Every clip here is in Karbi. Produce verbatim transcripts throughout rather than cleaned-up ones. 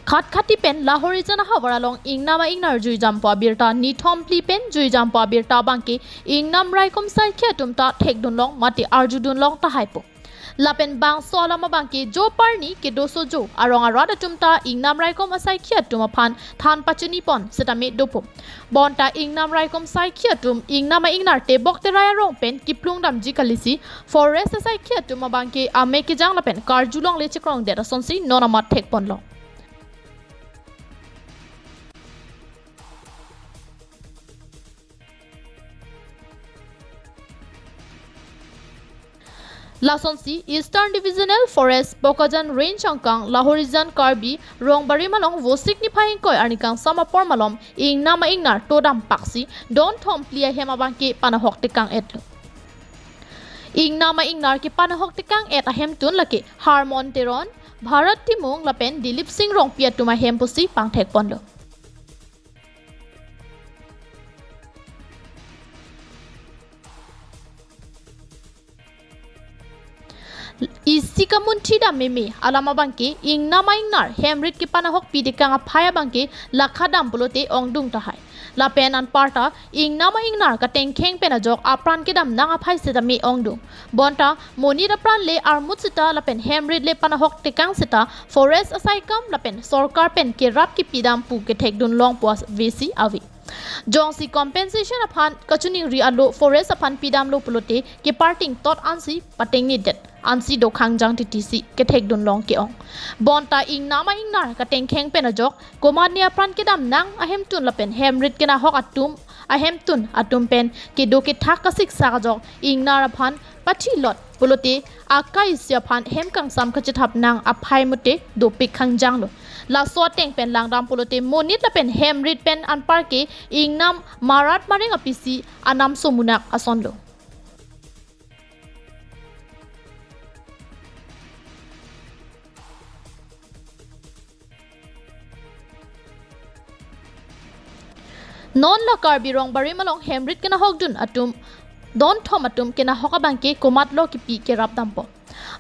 Khatkhati pen Lahorijan ahavar along ingnam a-ingnar juijampo abirta nithom phli pen juijampo abirta abangke ingnam raikom saikhi atum ta thekdunlong mate arjudunlong tahaipo. Lapen bangso alam abangke jo parni kedo sojo arong arat atum ta ingnam raikom asaikhi atum aphan than pachinipon setame dopo. Bonta ingnam raikom saikhi atum ingnam a-ingnar tebok terai arong pen kiplung damji kalisi forest asaikhi atum abangke ame kejang lapen karjulongle chekrongdet asonsi non amat thekponlong. Lasonsi Eastern Divisional Forest Bokajan Range angkang Lahorijan Karbi Rongbarim along Vosik niphai ingkoi arni kangsam apor malom ingnam a-ingnar todam paksi don thom phli ahem abangke panahok tekang-et. Ingnam a-ingnar kepanahok tekang-et ahemtun lake Harmon Teron, Bharat Timung lapen Dilip Singh Rongpi atum ahem pusi pangthekponlo. Isi kamunthi dam meme alam abangke ingnam a-ingnar hemrit kepanahokpi tekang aphai abangke lakha dam pulote ongdung tahai. Lapen anparta ingnam a-ingnar katengkheng pen ajok apran kedam nang aphai setame ongdung. Bonta monit apran le armut seta lapen hemrit le panahok tekang seta forest asaikam lapen sorkar pen kerap kepidam pu kethekdunlongpo avesi ave. Jongsi compensation aphan kachiningri alo forest aphan pidamlo pulote keparting tot ansi patengnidet ansi dokhang jang titi si kethekdunlong ke-ong. Bonta ingnam a-ingnar katengkheng pen ajok komatne apran kedam nang ahemtun lapen hemrit kenahok atum ahemtun atum pen kedo kethak kasiksak ajok ingnar aphan pathilot pulote akai isi aphan hem kangsam kachethap nang aphai mate dopik khangjanglo. Laso ateng pen langdam pulote monit lapen hemrit pen anparke ingnam marat mareng apisi anam somunak asonlo. Non la Karbi Rongbarim along hemrit kenahokdun atum don thom atum kenahok abangke komatlo kipi kerap dampo.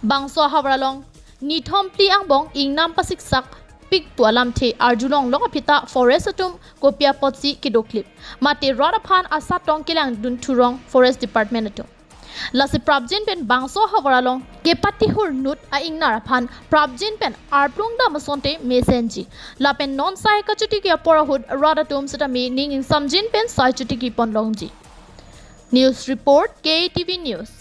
Bangso ahavar along nithom phli angbong ingnam pasiksak pikpo alamthe arjulonglong aphi ta forest atum kopi apotsi kedoklip mate rat aphan asatong kelangdun thurong forest department atum. Lasi prapjin pen bangso ahavar along kepatihur nut a-ingnar aphan prapjin pen arplung dam asonte mesenji. Lapen non sai kachotiki apor ahut rat atum setame ning ingsamjin pen sai chotikiponlongji. News report, K T V News.